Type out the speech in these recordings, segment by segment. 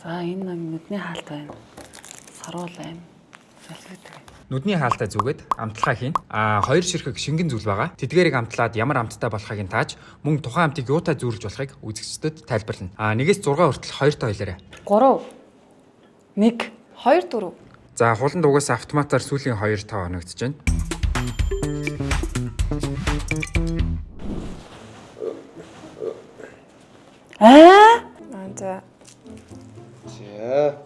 За, энэ нэг нүдний хаалт байна. Саруул байна. Салфет байна. Нүдний хаалтаа зүгээд амталгаа хийн. А хоёр ширхэг шингэн зүйл байгаа. Тэдгээрийг амтлаад ямар амттай болохыг нь тааж, мөн тухайн амтыг юутай зүүрлж болохыг үзэгчдэд тайлбарлана. А 1-ээс 6 хүртэл хоёр тоо хэлээрэй. 3 1 2 4. За, хулан дугаас автоматар сүүлийн хоёр тоо оногдож байна. Аа? Аа, за. За.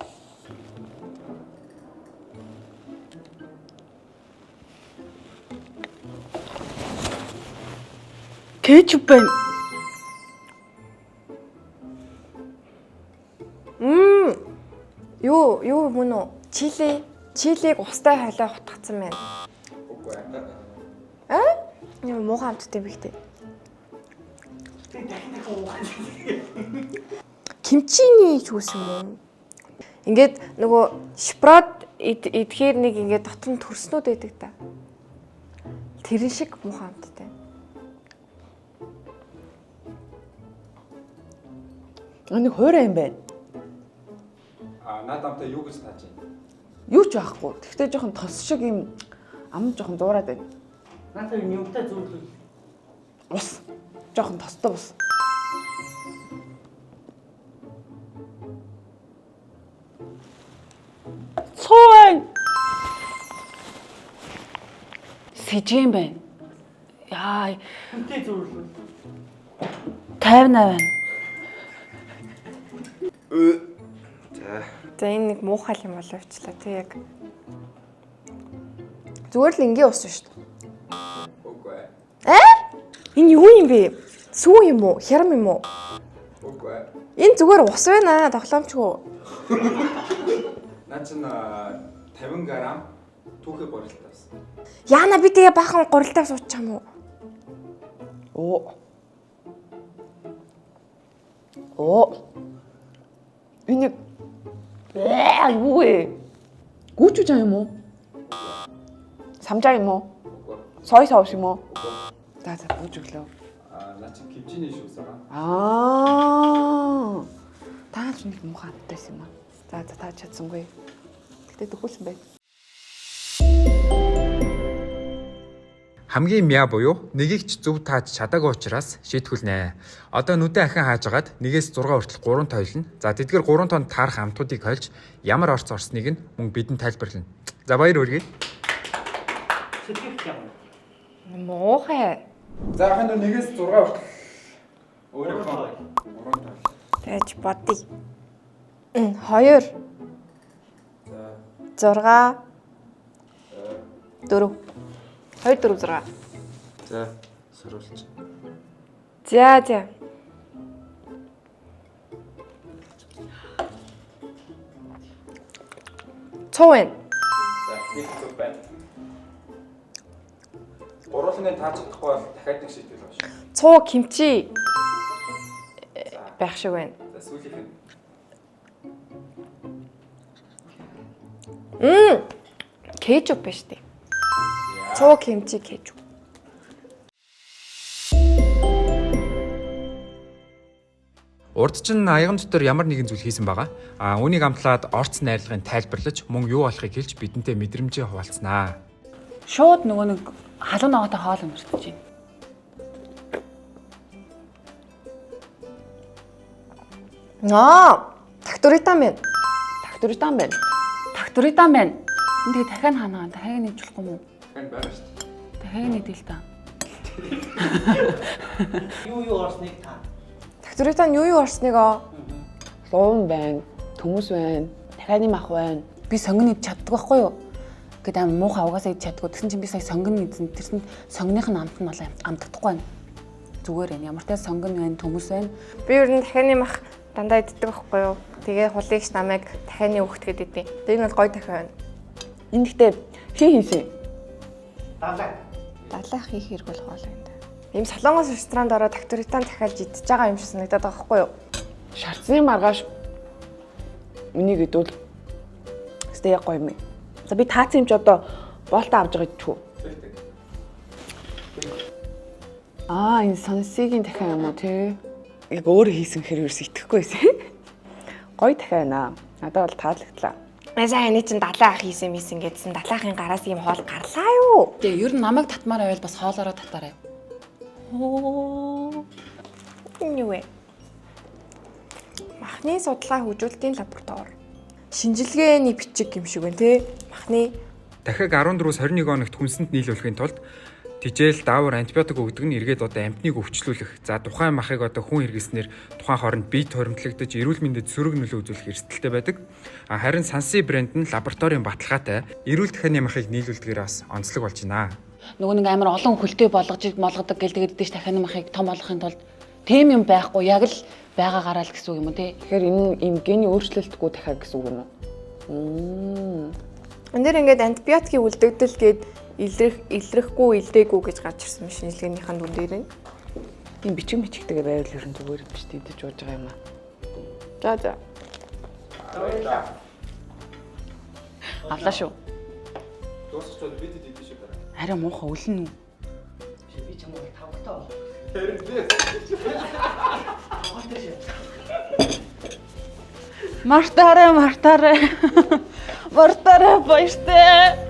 Кетчуп байна. Юу мөн үү? Чили. Чилиг устай хойлоо хутгацсан байна. Аа? Ямар муухай амттай юм бэ гэдэг. Кимчиний шүүс юм уу? Ингээд нөгөө шпрот идэхээр нэг ингээд дотор нь төрснүүд байдаг та. Тэрэн шиг муухай амттай. А нэг хуурай юм байна. А наад амтаа юу гэж тааж байна? Юу ч байхгүй. Тэгтээ жоохон тос шиг юм ам жоохон дуурайд байна. Надад юм юмтай зөвлөл. Ус. Жоохон тостой ус. Цуу байна. Сэжин байна. Яа, Хүнтэй зөвлөл. 58 байна. За. За, энэ нэг муухай юм боловчлаа тий яг. Зүгээр л энгийн ус шүү дээ. Үгүй. Э? Энэ юу юм бэ? Сүү юм уу? Хярам юм уу? Үгүй. Энэ зүгээр ус байна, тоглоомчгүй. Наа чин 50 г түүхий гурилтай байсан. Яна, би тэгээ баахан гурилтаа суучих юм уу? Оо. Оо. Энэ нэг Ээ, юу вэ? Гүүчүүжан юм уу? Самжаа юм уу? Сой соус юм уу? За, бууж өглөө. А наа чин кимчиний шүүс байгаа. Аа. Та ч нэг муухай амттайсэн юм аа. За, та чадсангүй. Гэтэ төхүүлсэн байна. Хамгийн мя буюу нэгийг ч зөв тааж чадаагүй учраас шийтгүүлнэ. Одоо нүдэ ахин хааж агаад 1-ээс 6 хүртэл 3 тойлно. За, тэдгээр 3 тоонд таарах амтуудыг хольж ямар орц орсныг нь мөн бидэнд тайлбарлана. За, баяр хүргэе. Сэтгэх юм. Муухай. За, ахын дүү 1-ээс 6 хүртэл өөрийнхөө 3 тойл. Тэгэж бодъё. 2 За, 6 4 2 4 6. за, саруулж. За. Цуу байна. За, нэг зөв байна. Гурван тааж чадахгүй бол дахиад нэг шийтгэл байна шүү. Цуу кимчи байх шиг байна. За, сүүлийнх нь. Кетчуп биш үү? Цуу кимчи кетчуп. Урд чинь аяган дотор ямар нэгэн зүйл хийсэн байгаа. А үүнийг амтлаад орц найрлагын тайлбарлаж мөн юу болохыг хэлж бидэнтэй мэдрэмжээ хуваалцсанаа. Шууд нөгөө нэг халуун ногоотой хоол өмөртөж байна. Аа, тактуритан байна. Тактуритан байна. Тактуритан байна. Энэ тэгээ дахиад ханаа, дахиад нэгж болохгүй юм уу? Дахиад байгаа шүү дээ. Дахиад нэгдэл та. Юу орсныг та. Тактуритан юу орсныг оо? Луун байна, төмөс байна, дахианы мах байна. Би сонгон идэж чаддаг байхгүй юу? Гэт амар муухай угаасаа идэж чаддаггүй. Тэгсэн чинь би сая сонгон идсэн. Тэрсэн сонгоных нь амт нь бол амтдахгүй байна. Зүгээр юм. Ямар ч сонгон байна, төмөс байна. Би ер нь дахианы мах дандаа иддэг байхгүй юу? Тэгээ хулигч намайг дахианы өгт гэдэг идэв. Тэгээ энэ бол гой дахиа байна. Энэ гэхдээ хин хийсэн? Далаа. Далайх хийх хэрэг болох хоол юм да. Ийм солонгос ресторанд ороод тактуритан дахиалж идчихэж байгаа юм шиг санагдаад байгаа байхгүй юу? Шарцны маргааш үнийг идвэл өстэй яг гоё юм. За, би таацсан юм чи одоо боолтоо авч байгаа идчихүү. Аа, энэ сонсигийн дахин юм уу те? Яг өөрөө хийсэн хэрэг ерөөс итгэхгүй байсан. Гоё дахиа байна. Надад бол таалагдлаа. Сайн энэ чинь далайн ах хийсэн мийсэн гэдсэн далайн ахын гараас ийм хоол гарлаа юу? Тэгээ ер нь намайг татмаар байвал бас хоолоороо татаарай. Энэ юу вэ? Махны судалгаа хөгжүүлэлтийн лаборатори. Шинжилгээний бичиг юм шиг байна те. Махны Дахиад 14-21 хоногт хүнсэнд нийлүүлэхийн тулд тижэл, даавар, антибиотик өгдөг нь эргээд одоо амтныг өвчлүүлэх. За тухайн махыг одоо хүн хэрэглэснээр тухайн хооронд бие торимтлагдаж эрүүл мэндэд сөрөг нөлөө үзүүлэх эрсдэлтэй байдаг. А харин Санси брэнд нь лабораторийн баталгаатай эрүүл тахианы махыг нийлүүлдгээр бас онцлог болж байна. Нөгөө нэг амар олон хөлтэй болгож молгодог гэл тэгээд дэш дахианы махыг том болгохын тулд тийм юм байхгүй яг л байгаагаараа л гэсэн үг юм уу те. Тэгэхээр энэ нь ийм гений өөрчлөлтгүй дахиа гэсэн үг юм уу? Мм. Энэ дэр ингээд антибиотикийн үлдэгдэл гээд илрэх илрэхгүй илдээгүй гэж гарч ирсэн юм шинжилгээнийхэн дүн дээр нь. Ийм бичиг мичигтэйгээ байвал ер нь зүгээр юм биш үү? Идэж ууж байгаа юм аа. За за. Авлаа шүү. Дуусчихвал бидэд идэх шүү дараа. Арай муухай өлнө үү? Би чамд тавгалтай болох. Харин би Тавгалтай шээ. Мартаарай, мартаарай. Мартаарай баяртай.